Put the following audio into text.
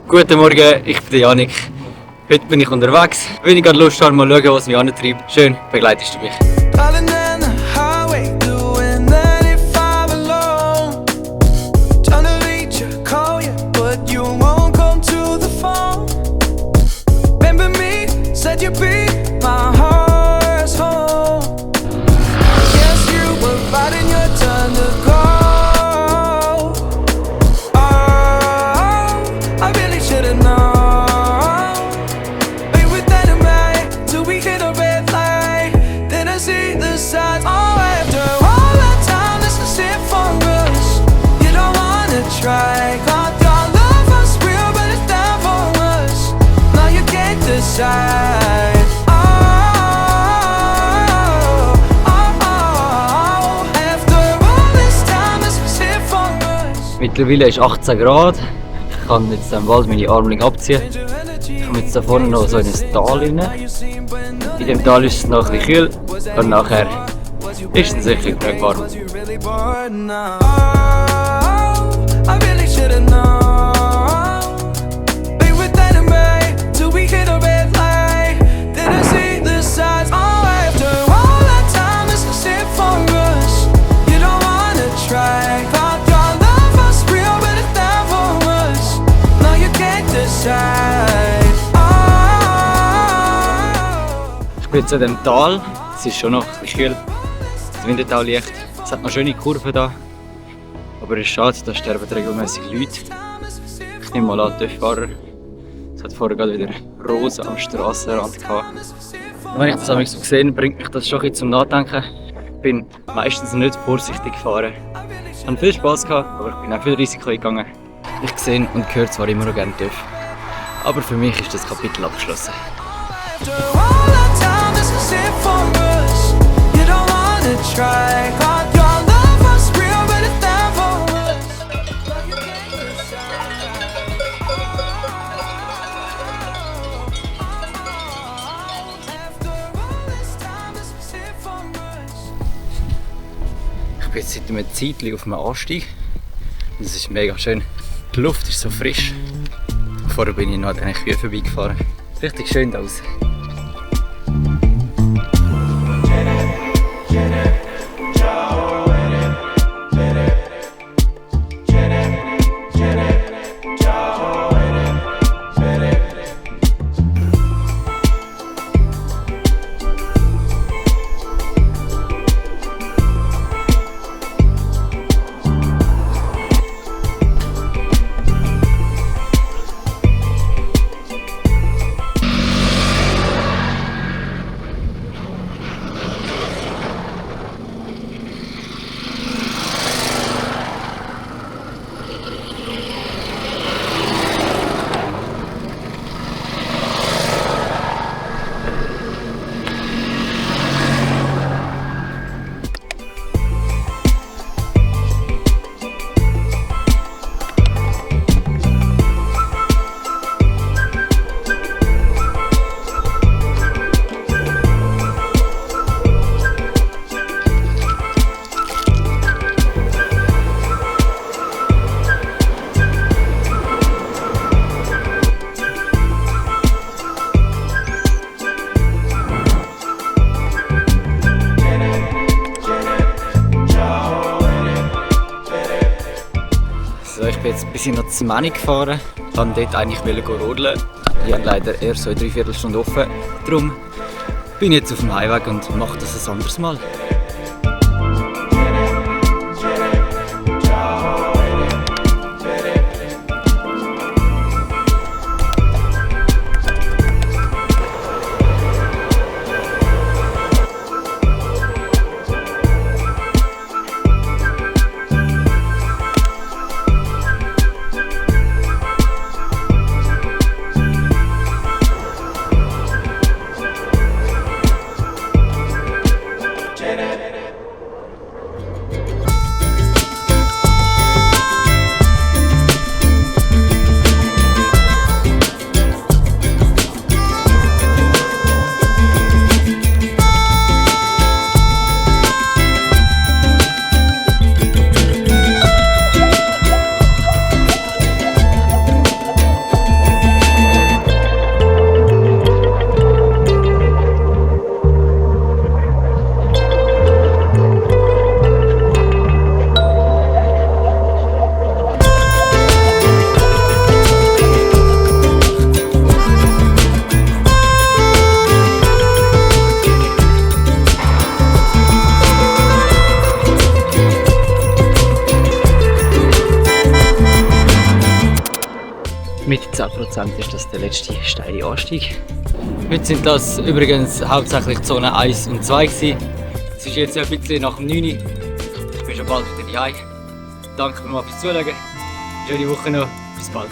Guten Morgen, ich bin Janik. Heute bin ich unterwegs. Wenn ich gerade Lust habe, mal schauen, was mich antreibt. Schön, begleitest du mich. Darling, down the highway, doing 95 alone. Trying to reach you, call you, but you won't come to the phone. Remember me, said you'd be my heart's home. Yes, you were right in your turn to go. Oh, I really should've known. Be with that in mind till we hit a red light. Then I see the signs. Oh, after all that time, this is it for us. You don't wanna try. Got your love was real, but it's down for us. Now you can't decide. Oh, oh, oh. After all this time, this is it for us. Mittlerweile ist 18 Grad. Ich kann jetzt im Wald meine Armling abziehen. Ich komme jetzt da vorne noch so in ein Tal rein. In dem Tal ist es noch ein bisschen kühl und nachher ist es sicher genug warm. Was you really bored now? Oh, I really should've known. Be with that in mind till we hit a red light. Then I see the signs. Oh, after all that time, this is it for us. You don't wanna try. Thought your love was real, but it's down for us. Now you can't decide. Oh. Ich bin jetzt in dem Tal. Es ist schon noch ein bisschen kühl. Das Wintertal liegt. Es hat noch schöne Kurven da. Aber es ist schade, da sterben regelmäßig Leute. Ich nehme mal an, TÜV-Fahrer. Es hat vorher gerade wieder Rosen am Strassenrand gehabt. Wenn ich das einmal so gesehen, bringt mich das schon ein bisschen zum Nachdenken. Ich bin meistens nicht vorsichtig gefahren. Ich hatte viel Spass gehabt, aber ich bin auch viel Risiko eingegangen. Ich sehe und höre zwar immer noch gerne TÜV. Aber für mich ist das Kapitel abgeschlossen. After all that time, this is it for us. You don't wanna try. Got your love was real, but it's down for us. Now you can't decide. After all this time, this is it for us. Ich bin jetzt seit einem Zeitchen auf einem Anstieg. Das ist mega schön. Die Luft ist so frisch. Vorher bin ich noch an diesen Kühen vorbeigefahren. Richtig schön da aus. Ich bin jetzt bis nach Zmeni gefahren, wollte dort eigentlich rodeln. Die haben leider erst so eine Dreiviertelstunde offen. Darum bin ich jetzt auf dem Heimweg und mache das ein anderes Mal. 10% ist das der letzte steile Anstieg. Heute sind das übrigens hauptsächlich Zone 1 und 2 gewesen. Es ist jetzt ein bisschen nach dem 9 Uhr. Ich bin schon bald wieder daheim. Danke mal fürs Zuschauen. Schöne Woche noch. Bis bald.